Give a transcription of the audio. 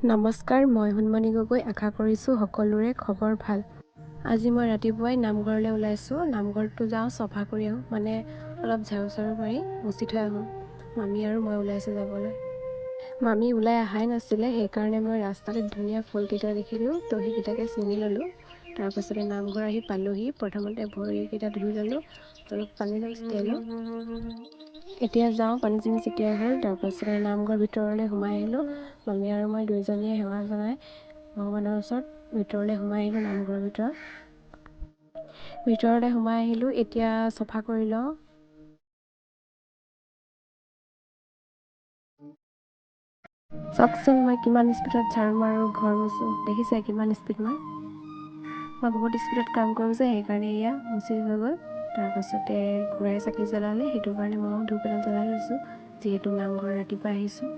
নমস্কাৰ, মই সোণমণি গগৈ। আশা কৰিছোঁ সকলোৰে খবৰ ভাল। আজি মই ৰাতিপুৱাই নামঘৰলৈ ওলাইছোঁ। নামঘৰটো যাওঁ, চফা কৰি আহোঁ, মানে অলপ ঝাৰু চাৰু মাৰি মুচি থৈ আহোঁ। মামী আৰু মই ওলাইছোঁ যাবলৈ। মামী ওলাই অহাই নাছিলে, সেইকাৰণে মই ৰাস্তাতে ধুনীয়া ফুলকেইটা দেখিলোঁ, তো সেইকেইটাকে ছিঙি ল'লোঁ। তাৰপাছতে নামঘৰ আহি পালোহি। প্ৰথমতে ভৰিকেইটা ধুই ল'লোঁ, অলপ পানী ছটিয়াই লওঁ। এতিয়া যাওঁ, পানী চানী ছটিয়াই হ'ল। তাৰপাছতে নামঘৰ ভিতৰলৈ সোমাই আহিলোঁ। মামী আৰু মই দুয়োজনীয়ে সেৱা জনাই ভগৱানৰ ওচৰত ভিতৰলৈ সোমাই আহিলোঁ। নামঘৰৰ ভিতৰলৈ সোমাই আহিলোঁ। এতিয়া চফা কৰি লওঁ। চাওকচোন, মই কিমান স্পীডত ঝাৰু মাৰোঁ, ঘৰ মোচোঁ। দেখিছে কিমান স্পীড? মই বহুত স্পীডত কাম কৰোঁ যে, সেইকাৰণে এয়া মুচি হৈ গ'ল। তাৰপাছতে খুৰাই চাকি জ্বলালে, সেইটো কাৰণে ময়ো ধূপ এটা জ্বলাই লৈছোঁ, যিহেতু নামঘৰ ৰাতিপুৱা আহিছোঁ।